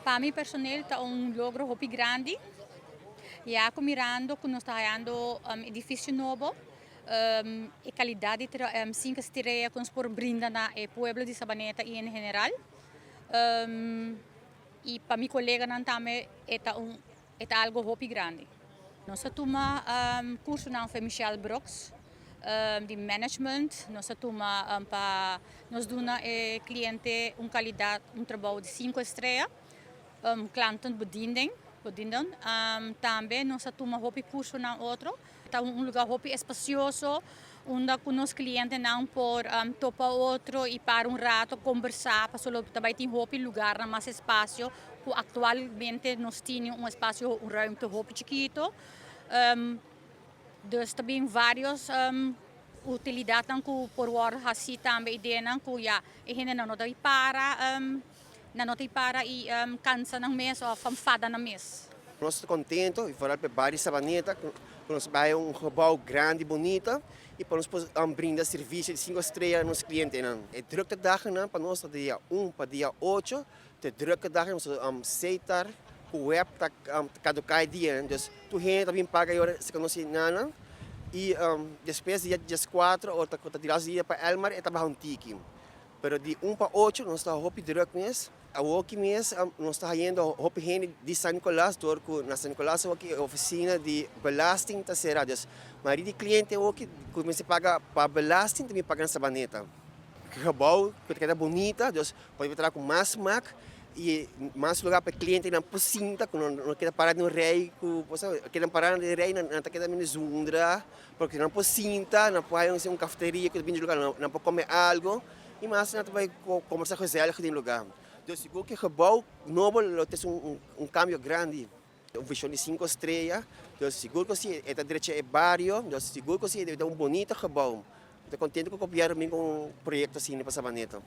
Pa mi personal ta un logro hopi grandi. Ya cu mirando cu nos ta hayando edificio nobo, e calidad di 5 strea cu nos por brinda na e pueblo di Sabaneta y en general. Y pa mi coleganan tambe ta algo hopi grandi. Nos a tuma curso na Michelle Brooks di management, nos a tuma pa nos duna e cliente un calidad, un trabou di 5 strea, klantenbediening, bedienden. Tambe nos a tuma hopi curso na otro. Ta un lugar hopi espacioso, unda cu nos clientenan por topa otro y para un rato conversa, paso tambe tin hopi lugar na mas espacio, cu actualmente nos tin un espacio, un ruimte hopi chikito. Dus tambe varios utilidad cu por wordo haci tambe ideanan cu ya e hende no ta para no ta para y cansa nan mes of fada nan mes. Nos ta contento y vooral pa bario Sabaneta, cu nos ta bay un gebouw grandi y bunita y pa nos brinda servicio di 5 strea na nos clientenan. E drukke dagen pa nos dia 1 pa dia 8, de drukke dagen nos setar cu web ta caduca dia, dus tur hende tambe paga ora se nos nana y despues dia 4 of ta di dia pa Elmar e ta un tiki. Pero di 1 pa 8 nos ta hopi druk mes. Aki mes nos ta hayando hopi hende di San Nicolas, door cu na San Nicolas aki oficina di belasting ta cera. Dus mayoria di cliente aki cuminsa paga pa belasting, tambe paga na Sabaneta. Gebouw cu ta bunita, dus por traha cu mas smaak y mas lugar pa clientenan por sinta, cu no keda para den rij, cu keda para den rij, nan ta keda medio zundra, pasobra nan por sinta, nan por un cafeteria cu bin lugar, nan por come algo, y mas nan bay conversa gezellig den lugar. Dus sigur cu e gebouw nobo lo tin un cambio grandi. Un vision di 5 strea, dus sigur cu si, ta drecha e bario, dus sigur cu si, ta un bunita gebouw. Ta contento cu e gobierno cu un proyecto asina pa Sabaneta.